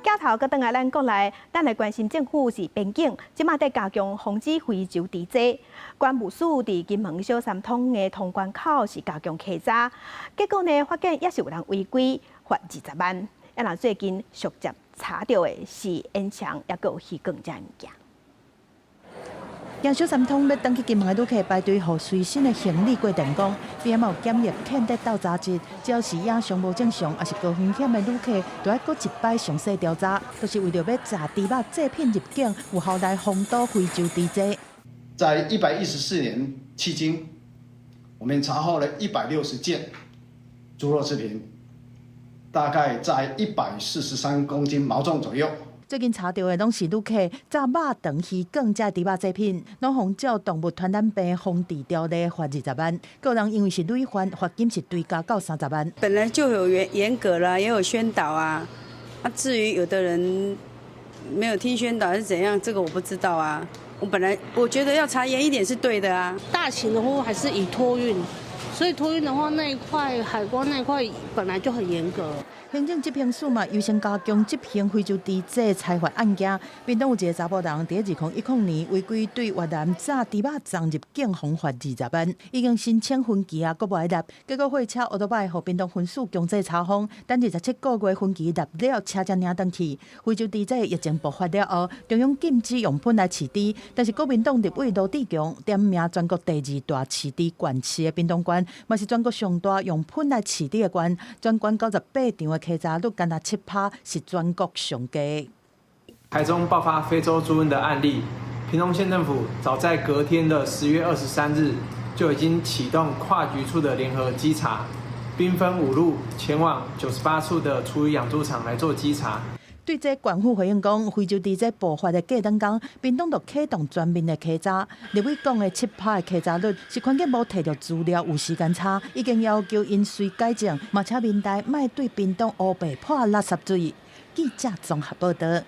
鏡頭閣轉來咱國內，咱來關心政府是邊境，這馬佇加強防止非洲豬瘟。關務署佇金門小三通的通關口是加強稽查，結果呢，發現也是有人違規，罰20萬。啊，若最近續接查著的是煙腸，抑閣有魚羹這物件。行小三通欲轉去金門的旅客排隊，予隨身的行李過電光，邊仔嘛有檢疫検得鬥查日，只要是影相無正常，抑是高風險的旅客，都愛閣一擺詳細調查，就是為著欲查豬肉製品入境有效來防堵非洲豬瘟。在114年迄今，我們查獲了160件豬肉製品，大概在143公斤毛重左右。最近查著的攏是旅客炸肉腸、魚羹這豬肉製品，攏予照動物傳染病防治條例罰20萬。個人因為是累犯，罰金是追加到30萬。本來就有嚴嚴格啦，也有宣導啊。啊，至於有的人沒有聽宣導是怎樣，這個我不知道啊。我本來我覺得要查嚴一點是對的啊。大型的貨物還是以托運，所以托運的話，那一塊海關那一塊本來就很嚴格。行政執行署嘛，優先加強執行非洲豬瘟裁罰案件。屏東有一個查埔人，佇2010年違規對越南炸豬肉粽入境，予罰20萬，已經申請分期啊，閣無愛納，結果貨車歐多擺予屏東分署強制查封，等27個月分期納了，車才領轉去。非洲豬瘟疫情爆發了後，中央禁止用噴來飼豬，但是國民黨立委盧志強點名全國第二大飼豬縣市的屏東縣，嘛是全國上大用噴來飼豬的縣，全縣98場的稽查率干焦7%，是全國上低。台中爆發非洲豬瘟的案例，屏東縣政府早在隔天的10月23日就已經啟動跨局處的聯合稽查，兵分五路前往98處的廚餘養豬場來做稽查。對這縣府回應講，非洲豬瘟爆發的隔兩工，屏東就啟動全面的稽查。立委講的7%的稽查率是環境部提著資料有時間差，已經要求𪜶隨改正，嘛請民代莫對屏東烏白潑垃圾水。記者綜合報道。